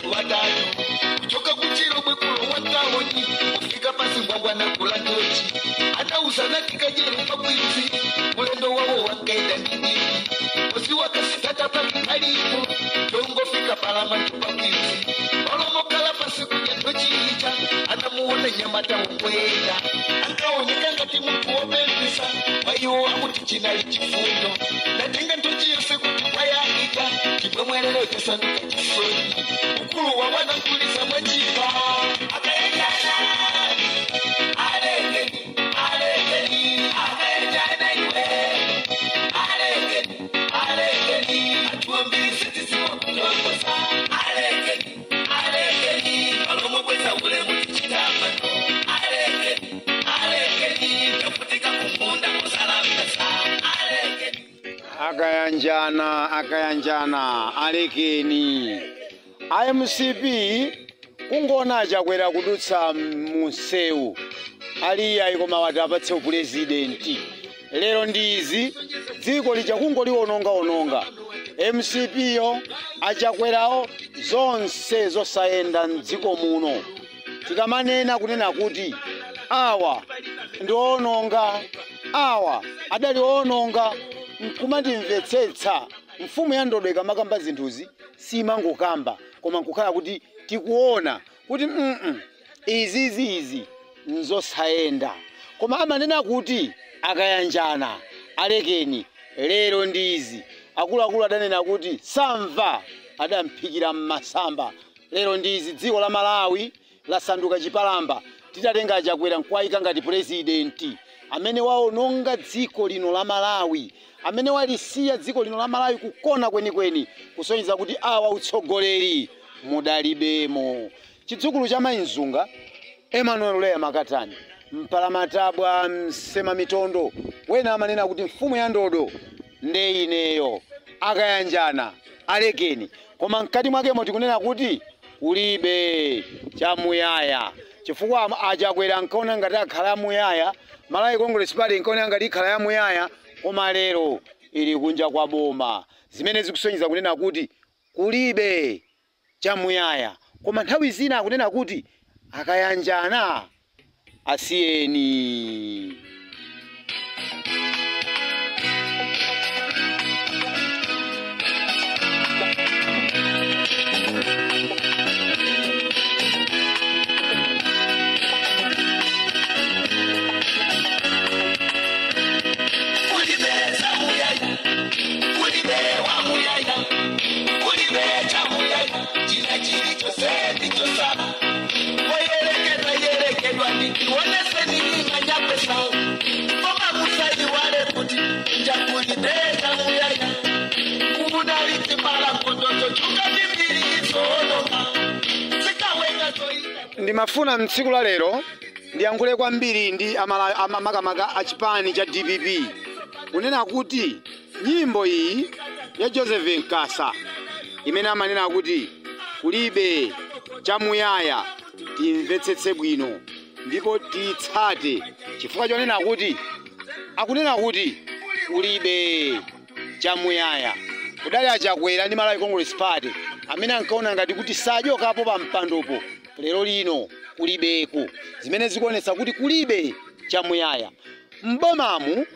anthu atatu kuchoka kuchiromwe kulowa taoni kufika pasi ngwangwana kula ntochi anauzana tikajere pabwizi mulendo wawo wakaenda ndididi osi wakasitata pakikalipo tongofika palamantu pabwizi olomokala pasi kuja ntochiicha anamuona nyamata wokwenda akaoneka ngati muntu wopempisa waiwo akuti chinali chifundo ndatenga ntochi yose kuti kwayaita chimwemwerero chasanduka chisoni ukulu wa wanakulisa mwachipa akaendana alekeni alekeni akaendana iwe alekeni alekeni atuambiri sitisiwa kutongosa alekeni alekeni alomobweza ule mutichitapano alekeni alekeni tafutika kumunda kusalamesa alekeni Akayanjana, akayanjana, alekeni. IMCP kungona Chakwera kudutsa munsewu aliya ikoma wati apatse upurezidenti. Lero ndizi dziko lija kungoliwononga-ononga. MCP yo achakwerawo zonse zosayenda mdziko muno. Tikamanena kunena kuti awa ndi owononga, awa adali owononga, nkumandimvetsetsa. Mfumu ya ndodo ikamakamba zinthuzi simangokamba, koma nkukhala kuti tikuona kuti izizi izi nzosayenda. Koma amanena kuti akayanjana alekeni. Lero ndizi akuluakulu adanena kuti samva adamphikira mmasamba. Lero ndizi dziko la Malawi lasanduka chipalamba. Titatenga Chakwera nkwayika ngati purezidenti amene waononga dziko lino la Malawi, amene walisiya dziko lino la Malawi kukona kwenikweni, kusonyeza kuti awa utsogoleri mudalibemo. Chidzukulu cha Mainzunga Emmanuel Leya Makatani mpalamatabwa msema mitondo wena amanena kuti mfumu ya ndodo nde ineyo. Akayanjana alekeni, koma mkati mwakemo tikunena kuti kulibe chamuyaya, chifukwa achakwera nkaona ngati akhala yamuyaya, Malawi Congress Party nkaona ngati ikhala yamuyaya, koma lero ili kunja kwa boma, zimene zikusonyeza kunena kuti kulibe chamuyaya. Koma nthawi zina akunena kuti akayanjana asiyeni. Ndimafuna mtsiku la lero ndiyankhule kwambiri ndi amakamaka a chipani cha DPP kunena kuti nyimbo iyi ya Joseph Nkasa imene amanena kuti kulibe chamuyaya timvetsetse bwino ndipo titsate, chifukwa chonena kuti akunena kuti kulibe chamuyaya. Kudali achakwera ndi Malawi Congress Party amene ankaona ngati kuti sachokapo pa mpandopo, lero lino kulibeko, zimene zikuonetsa kuti kulibe chamuyaya. Mbomamu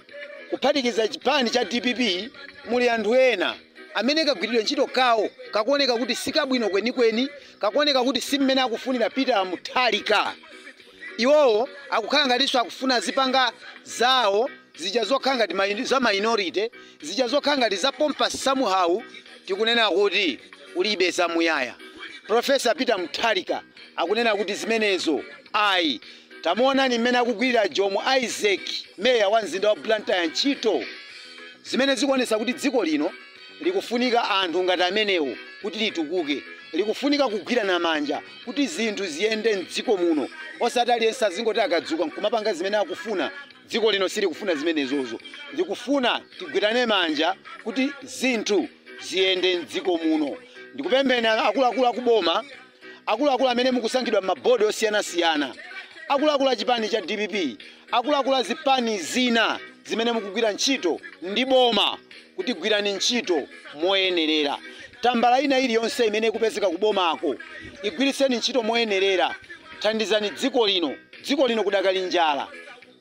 kuphatikiza chipani cha DPP muli anthu ena amene kagwiridwe ntchito kawo kakuoneka kuti sikabwino kwenikweni, kakuoneka kuti si mmene akufunira Peter Mutharika. Iwowo akukhala ngatinso akufuna zipanga zawo zija zokhala ngati za minority, zija zokhala ngati za pompa somehow. Tikunena kuti kulibe zamuyaya. Professor Peter Mutharika akunena kuti zimenezo ayi. Tamuonani mmene akugwirira Jomo Isaac, meya wa mzinda wa Blantyre, ntchito zimene zikuonetsa kuti dziko lino likufunika anthu ngati amenewo kuti litukuke, likufunika kugwirana manja kuti zinthu ziyende mdziko muno, osati aliyense azingoti akadzuka nkumapanga zimene akufuna. Dziko lino silikufuna zimenezozo, likufuna tigwirane manja kuti zinthu ziyende mdziko muno. Ndikupempheni akuluakulu akuboma, akuluakulu amene mukusankhidwa m'mabodi osiyanasiyana, akuluakulu a chipani cha DPP, akuluakulu a zipani zina zimene mukugwira ntchito ndi boma, kuti gwirani ntchito moyenerera. Tambala ina iliyonse imene ikupezeka kubomako igwiritseni ntchito moyenerera. Thandizani dziko lino. Dziko lino kudakali njala,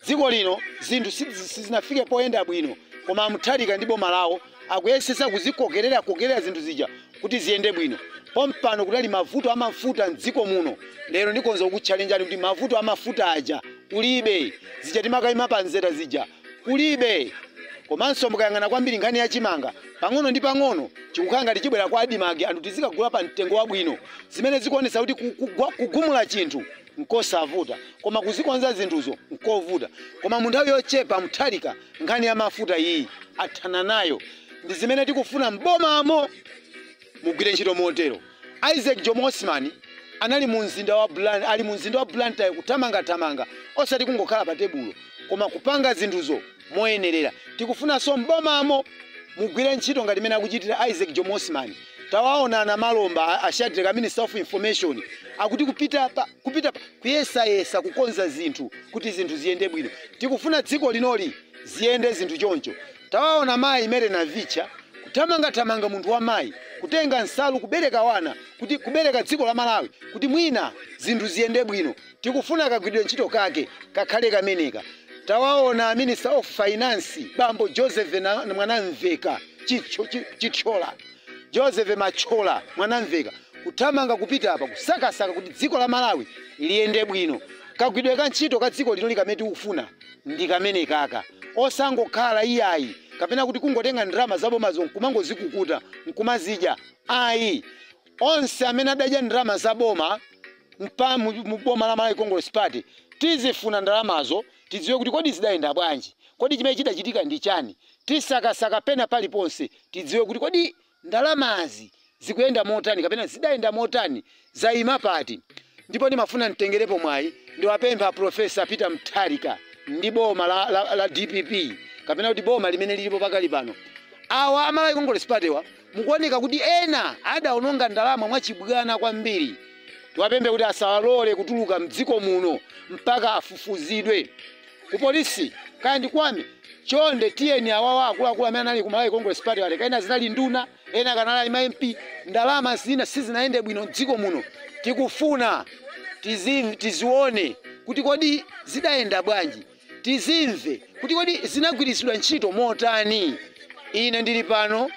dziko lino zinthu sizinafike poyenda bwino, koma Mutharika ndi boma lawo akuyesesa kuzikokerera kokerera zinthu zija kuti ziyende bwino. Pompano kudali mavuto amafuta mdziko muno, lero ndikonza kukutchalenjani kuti mavuto amafuta aja kulibe, zija timakayima pa nzera zija kulibe. Komanso mukayang'ana kwambiri nkhani ya chimanga, pang'ono ndi pang'ono chikukhala ngati chibwera kwa ADMARC, anthu tizikagula pa mtengo wabwino, zimene zikuonetsa kuti kugumula chinthu nkosavuta, koma kuzikonza zinthuzo nkovuta. Koma mu nthawi yochepa Mutharika nkhani ya mafuta iyi athana nayo, ndi zimene tikufuna m'bomamo mugwire ntchito motero. Isaac Jomo Osman anali mu mzinda wa ali mu mzinda wa Blantyre kuthamangathamanga, osati kungokhala pa tebulo, koma kupanga zinthuzo moyenerera. Tikufunanso m'bomamo mugwire ntchito ngati imene akuchitira Isaac Jomo Osman. Tawaona ana Malomba, a Shadrack, Minister of Information, akuti kupita pa kupita pa kuyesayesa kukonza zinthu kuti zinthu ziyende bwino. Tikufuna dziko linoli ziyende zinthu choncho. Tawaona mayi Mary Navicha kuthamangathamanga, munthu wa mayi kutenga nsalu kubereka wana kuti kubereka dziko la Malawi kuti mwina zinthu ziyende bwino. Tikufuna kagwiridwe ntchito kake kakhale kameneka. Tawaona Minister of Finance bambo Joseph Mwanamveka Chithyola, Joseph Machola Mwanamveka, kuthamanga kupita apa kusakasaka kuti dziko la Malawi liyende bwino. Kagwiridwe ka ntchito ka dziko lino likamene tikufuna ndi kamene kaka, osangokhala iyayi, kapena kuti kungotenga ndalama zabomazo nkumangozikukuta nkumazidya ayi. Onse amene adadya ndalama zaboma mpa mu boma la Malawi Congress Party, tizifuna ndalamazo, tidziwe kuti kodi zidayenda bwanji, kodi chimene chidachitika ndi chani. Tisakasaka pena paliponse, tidziwe kuti kodi ndalamazi zikuyenda motani kapena zidayenda motani, zayima pati. Ndipo ndimafuna mtengerepo mwayi ndiwapempha Professor Peter Mutharika ndi boma la DPP, kapena kuti boma limene lilipo pakali pano, awa Amalawi Congress Party wa mukuoneka kuti ena adaononga ndalama mwachibwana kwambiri. Tiwapemphe kuti asawalole kutuluka mdziko muno mpaka afufuzidwe ku polisi kaya ndi kwami. Chonde tiyeni awawa akuluakulu amene anali ku Malawi Congress Party wale, kaena zinali nduna, ena kanali ma MP, ndalama zina sizinayende bwino mdziko muno. Tikufuna tizione kuti kodi zidayenda bwanji, tizimve kuti kodi zinagwiritsidwa ntchito motani. Ine ndili pano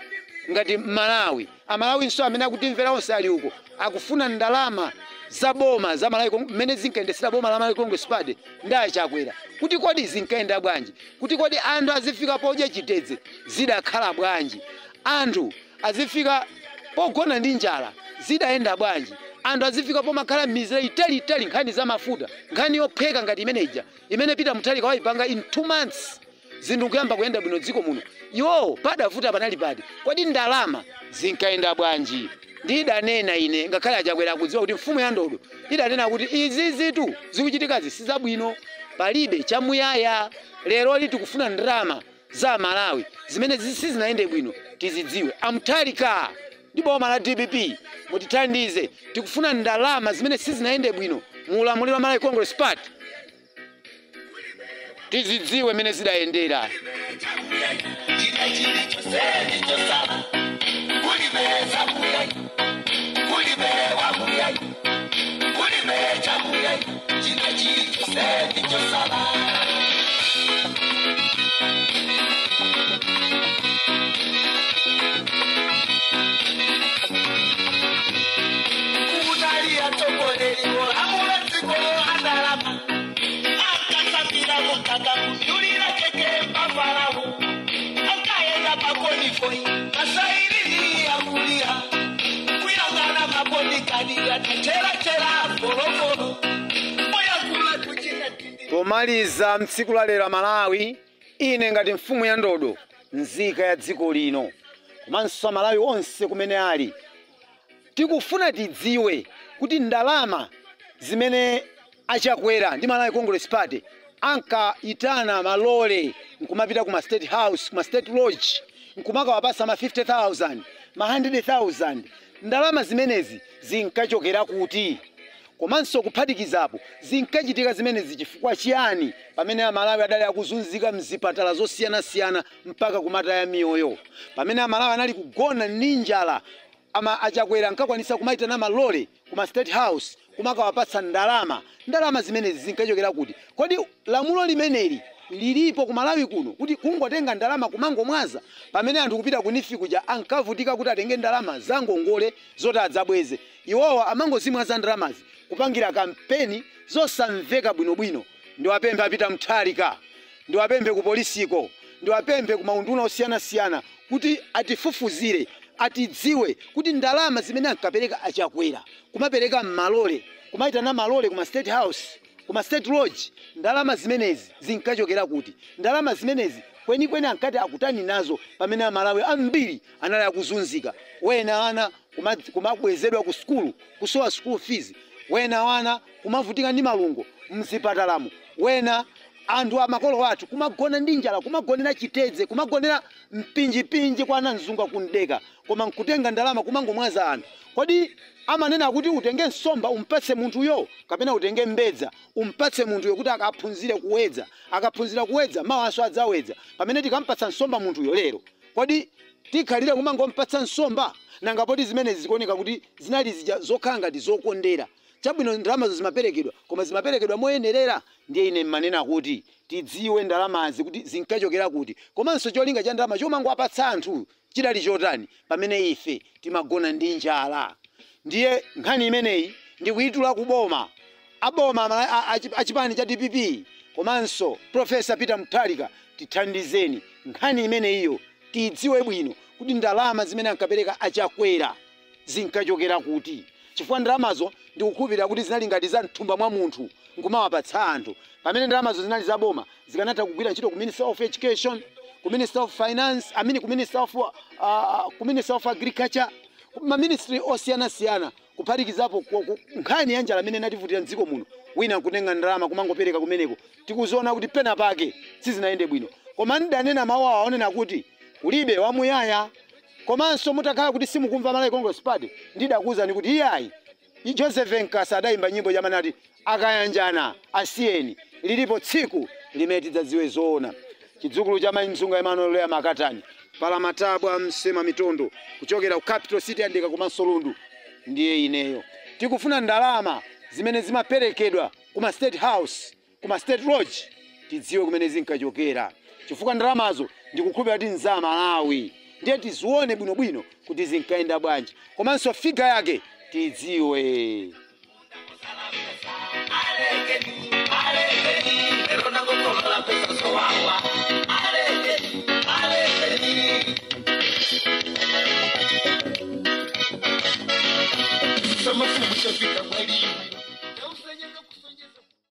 ngati Malawi, Amalawinso amene akutimvera onse ali uko akufuna ndalama za boma za Malawi mmene zinkayendesera boma la Malawi Congress Party ndi Achakwera, kuti kodi zinkayenda bwanji, kuti kodi anthu azifika podya chitedze zidakhala bwanji, anthu azifika pogona ndi njala zidayenda bwanji, anthu azifika pomakhala m'mizere italiitali, nkhani za mafuta, nkhani yophweka ngati imeneja imene Peter Mutharika wayipanga in 2 months, zinthu kuyamba kuyenda bwino dziko muno. Iwowo padavuta panali pati? Kodi ndalama zinkayenda bwanji? Ndidanena ine, ngakhale Achakwera akudziwa kuti mfumu ya ndodo idanena kuti izi zitu zikuchitikazi sizabwino, palibe chamuyaya. Lero li tikufuna ndalama za Malawi zimene sizinayende bwino tizidziwe. Amutharika ndi boma la DPP, mutithandize, tikufuna ndalama zimene sizinayende bwino mu ulamuliro wa Malawi Congress Party, tizidziwe mene zidayendera. Pomaliza mtsiku la lero Malawi, ine ngati mfumu ya ndodo, nzika ya dziko lino, komanso Malawi onse kumene ali, tikufuna tidziwe kuti ndalama zimene Achakwera ndi Malawi Congress Party ankaitana malole nkumapita kuma State House, kuma State Lodge, nkumakawapasa ma 50,000, ma 100,000, ndalama zimenezi zinkachokera kuti? Komanso kuphatikizapo, zinkachitika zimenezi chifukwa chiyani pamene Amalawi adali akuzunzika mzipatala zosiyanasiyana mpaka kumataya miyoyo, pamene Amalawi anali kugona ndi njala? Ama achakwera ankakwanisa kumaitana malole kuma State House kumakawapatsa ndalama. Ndalama zimenezi zinkachokera kuti? Kodi lamulo limeneli lilipo ku Malawi kuno kuti kungotenga ndalama kumangomwaza, pamene anthu kupita ku NEEF kuja ankavutika kuti atenge ndalama zangongole zoti adzabweze? Iwowa amangozimwaza ndalamazi kupangira kampeni zosamveka bwinobwino. Ndiwapemphe a Peter Mutharika, ndiwapemphe ku polisiko, ndiwapemphe ku maunduna osiyanasiyana kuti atifufuzire, atidziwe kuti ndalama zimene ankapereka achakwera kumapereka m'malole, kumaitana malole kuma State House, kuma State Lodge, ndalama zimenezi zinkachokera kuti? Ndalama zimenezi kwenikweni ankati akutani nazo, pamene Amalawi ambiri anali akuzunzika? Wena ana kumabwezedwa ku sukulu, kusowa school fees, wena wana kumavutika ndi malungo mzipatalamo, wena anthu amakolo athu kumagona ndi njala, kumagonera chitedze, kumagonera mpinjipinji kwa anamzungu akundeka, koma nkutenga ndalama kumangomwaza anthu. Kodi amanena kuti utenge nsomba umpatse munthuyo, kapena utenge mbedza umpatse munthuyo kuti akaphunzire kuwedza? Akaphunzira kuwedza, mawanso adzawedza. Pamene tikampatsa nsomba munthuyo lero, kodi tikhalire kumangompatsa nsomba? Nanga poti zimenezi zikuoneka kuti zinali zija zokhala ngati zokondera. Chabwino, ndalamazo zimaperekedwa, koma zimaperekedwa moyenerera? Ndiye ine mmanena kuti tidziwe ndalamazi kuti zinkachokera kuti, komanso cholinga cha ndalama chomangowapatsa anthu chidali chotani, pamene ife timagona ndi njala? Ndiye nkhani imeneyi ndikuyitula kuboma, aboma achipani cha DPP komanso Professor Peter Mutharika, tithandizeni nkhani imeneyiyo tidziwe bwino kuti ndalama zimene ankapereka achakwera zinkachokera kuti, chifukwa ndalamazo ndikukhulupirira kuti zinali ngati za mthumba mwa munthu nkumawapatsa anthu, pamene ndalamazo zinali zaboma, zikanatha kugwira ntchito ku Minister of Education, ku Minister of Finance, I mean, ku Minister of Agriculture, ma ministry osiyanasiyana, kuphatikizapo nkhani ya njala imene inativutira mdziko muno. Wina nkutenga ndalama kumangopereka kumeneko, tikuziona kuti pena pake sizinayende bwino. Koma ndidanena mawu awo aonena kuti kulibe wamuyaya. Komanso mutakhala kuti simukumva Malawi Congress Party, ndidakuwuzani kuti iyayi, Joseph Nkasa adayimba nyimbo yamanati akayanjana asiyeni, lilipo tsiku limene tidzadziwe zoona. Chidzukulu cha mayi Mzunga Emmanuel Leya Makatani, Palamatabwa, Msema Mitondo, kuchokera ku capital city ya Ndeka komanso Lundu, ndiye ineyo. Tikufuna ndalama zimene zimaperekedwa kuma State House, kuma State Lodge, tidziwe kumene zinkachokera, chifukwa ndalamazo ndikukhulupirira kuti nza Malawi. Ndiye tizione bwinobwino kuti zinkayenda bwanji, komanso figure yake tidziwe. Alekeni, alekeni, lero nangokolola pesa zowawa. Alekeni, alekeni. Samafumu shafika mwalimu.